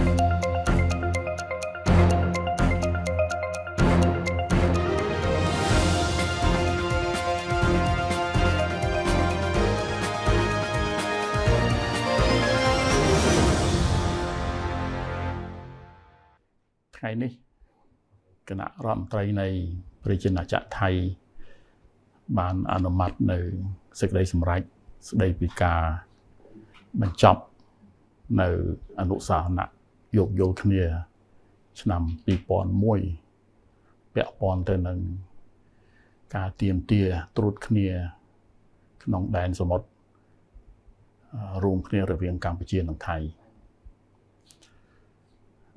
ថ្ងៃនេះគណៈរដ្ឋមន្ត្រីនៃប្រជាណាចក្រថៃបានអនុម័តនៅសេចក្តីសម្រេចស្តីពីការបញ្ចប់នៅអនុស្សរណៈយោគយល់គ្នាឆ្នាំ2001ពាក់ព័ន្ធទៅនឹងការទាមទារត្រួតគ្នាក្នុងដែនសមុទ្ររួមគ្នារវាងកម្ពុជានិងថៃ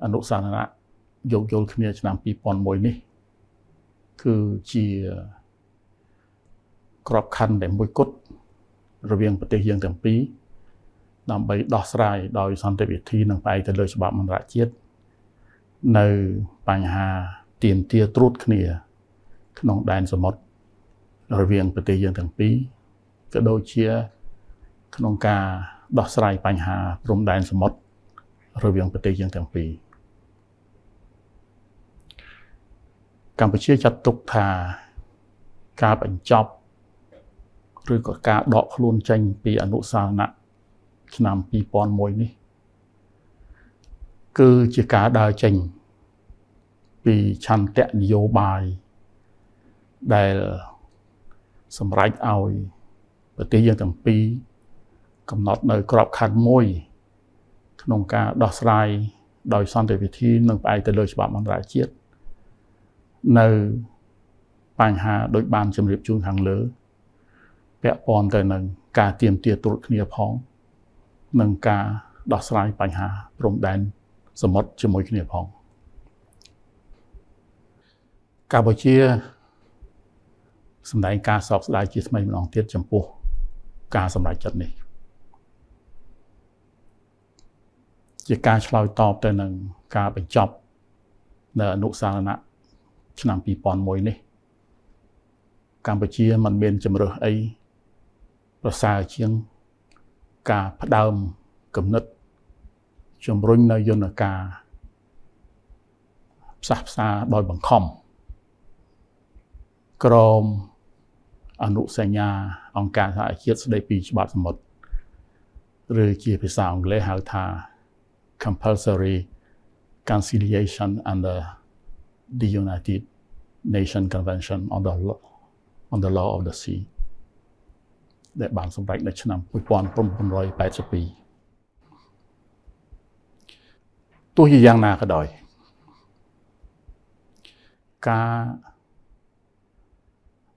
អនុស្សរណៈយោគយល់គ្នាឆ្នាំ2001នេះគឺជាក្របខ័ណ្ឌតែមួយគត់រវាងប្រទេសយើងទាំងពីរដើម្បីដោះស្រាយដោយសន្តិវិធីនិងផ្អែកទៅលើច្បាប់អន្តរជាតិនៅបញ្ហាទាមទារត្រួតគ្នាក្នុងដែនសមុទ្ររវាងប្រទេសយើងទាំងពីរក៏ដូចជាក្នុងការដោះស្រាយបញ្ហាព្រំដែនសមុទ្ររវាងប្រទេសយើងទាំងពីរកម្ពុជាចាត់ទុកថាការបញ្ចប់ឬក៏ការដកខ្លួនចេញពីអនុស្សរណៈឆ្នាំ2001នេះគឺជាការដើរចេញពីឆន្ទៈនយោបាយដែលសម្រេចឲ្យប្រទេសយើងទាំងពីរកំណត់នៅក្របខ័ណ្ឌមួយក្នុងការដោះស្រាយដោយសន្តិវិធីនិងផ្អែកទៅលើច្បាប់អន្តរជាតិនៅបញ្ហាដោយបានជម្រាបជូនខាងលើពាក់ព័ន្ធទៅនឹងការទាមទារត្រួតគ្នាផងនិងការដោះស្រាយបញ្ហាព្រំដែនសមុទ្រជាមួយគ្នាផងកម្ពុជាសម្ដែងការសោកស្ដាយជាថ្មីម្ដងទៀតចំពោះការសម្រេចចិត្តនេះជាការឆ្លើយតបទៅនឹងការបញ្ចប់នៅអនុស្សរណៈឆ្នាំ2001នេះកម្ពុជាមិនមានជម្រើសអីប្រសើរជាងការផ្ដើមគំនិតជំរុញនៅយន្តការផ្សះផ្សាដោយបង្ខំក្រមអនុសញ្ញាអង្គការសហជាតិស្តីពីច្បាប់សមុទ្រឬជាភាសាអង់គ្លេសហៅថា Compulsory Conciliation under the United Nations Convention on the Law of the Sea ដែលបានសម្រេចនៅឆ្នាំ1982ទោះជាយ៉ាងណាក៏ដោយការ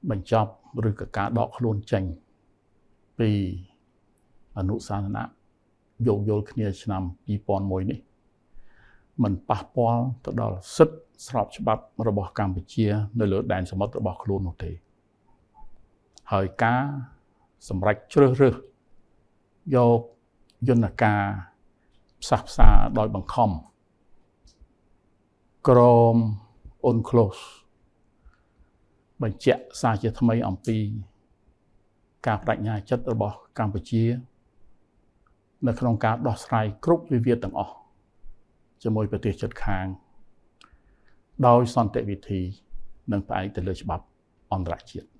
បញ្ចប់ឬក៏ការដកខ្លួនចេញពីអនុស្សរណៈយោគយល់គ្នាឆ្នាំ2001នេះมันប៉ះពាល់ទៅដល់សិទ្ធិស្របច្បាប់របស់កម្ពុជានៅលើដែនសមុទ្ររបស់ខ្លួននោះទេហើយការសម្រេចជ្រើសរើសយកយន្តការផ្សះផ្សាដោយបង្ខំក្រម UNCLOS បញ្ជាក់សារជាថ្មីអំពីការបដិញ្ញាចិត្តរបស់កម្ពុជានៅក្នុងការដោះស្រាយគ្រប់វិវាទទាំងអស់ជាមួយប្រទេសជិតខាងដោយសន្តិវិធីនិងផ្អែកទៅលើច្បាប់អន្តរជាតិ។